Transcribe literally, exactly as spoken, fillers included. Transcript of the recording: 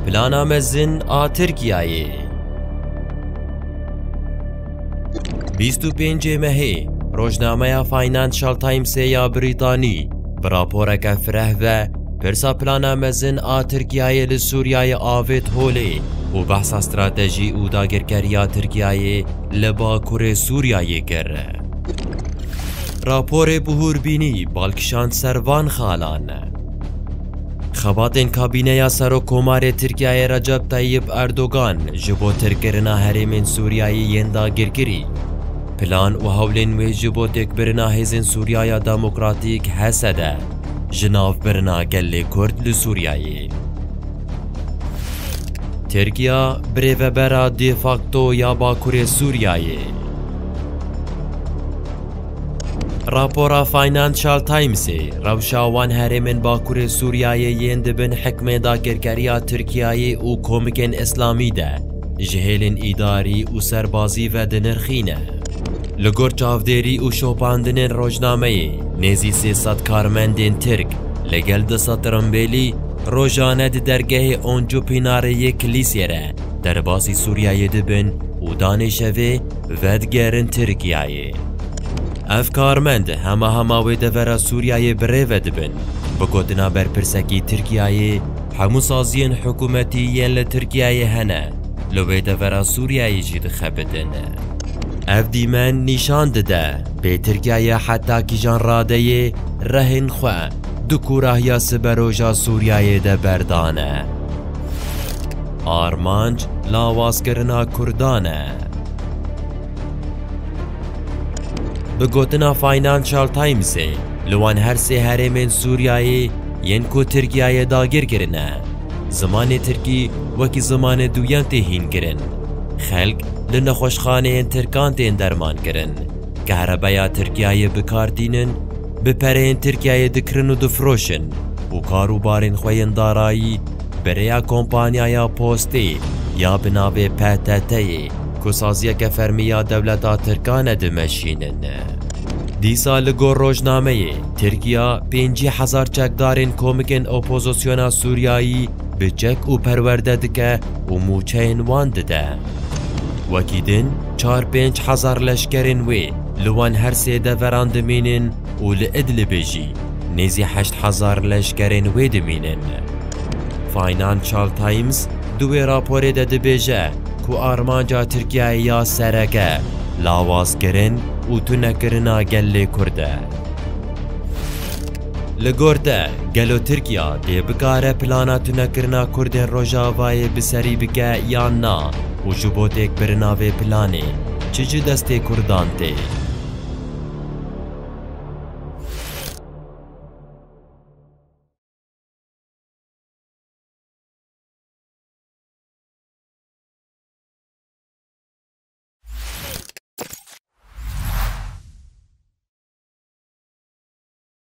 Plana mezin a Tirkiyeyê. Bîst û pêncê mehê, rojnameya Financial Timesê ya Brîtanî bi raporeke fireh ve pirsa plana mezin a Tirkiyeyê li Sûriyeyê avêt holê û behsa stratejî û dagirkeriya Tirkiyeyê li Bakurê Sûriyeyê kir. Raporê bihûrbînî bal kişand ser van xalan. Xebatên kabîneya Serokkomarê Tirkiyeyê Recep Tayyip Erdogan ji bo terkkirina herêmên Sûriyeyê yên dagirkirî. Plan û hewlên wê ji bo têkbirina Hêzên Sûriyeya Demokratîk, H S D, ji nav birina gelê Kurd li Sûriyeyê. Tirkiya, birêvebera de facto ya Bakurê Sûriyeyê. Rapora Financial Timesê, rewşa wan herêmên Bakurê Sûriyeyê yên dibin hikmê dagirkeriya Tirkiyeyê û komikên Îslamî de, ji hêlên îdarî û serbazî ve dinirxîne. Li gor çavdêrî û şopandinên rojnameyê, nêzî sê sed karmendên Tirk, li gel du sed tirimbêlî, rojane di dergehê Oncupînarê yê Kilîsê re derbasî Sûriyeyê dibin û danê şevê vedigerin Tirkiyeyê. Ev karmend hema hema wê devera Sûriyeyê birêve dibin. Bi gotina berpirsekî Tirkiyeyê, hemû saziyên hikûmetî yên li Tirkiyeyê hene, li wê devera Sûriyeyê jî dixebitin. Ev dîmen nîşan dide, bê Tirkiyeyê heta kîjan radeyê rehên xwe di kûrahiya siberoja Sûriyeyê de berdane. Armanc lawazkirina Kurdan e. Bi gotina Financial Timesê, li wan her sê herêmên Sûriyeyê yên ku Tirkiyeyê dagir kirine, zimanê tirkî wekî zimanê duyem tê hînkirin. Xelk li nexweşxaneyên tirkan tên dermankirin. Kahrebeya Tirkiyeyê bi kar tînin, bi pereyên Tirkiyeyê dikirin û difroşin û karûbarên xwe yên darayî bi rêya kompanyaya postê ya bi navê P T T'yê ku saziyeke fermî ya dewleta Tirkan e dimeşînin. Dîsa li gor rojnameyê, Tirkiya pêncî hezar çekdarên komikên opozisyona Sûriyayî bi çek û perwerde dike û mûçeyên wan dide. Wekî din çar pênc hezar leşkerên wê li wan her sê deveran dimînin û li Idlibê jî nêzî heşt hezar leşkerên wê dimînin. Financial Times di wê raporê de dibêje ku armanca Tirkiyeyê ya sereke lawazkirin û tunekirina gelê Kurd e. Li gor te, gelo Tirkiya dê bikare plana tunekirina Kurdên Rojavayê bi serî bike yan na û ji bo têkbirina vê planê çi ji destê Kurdan tê?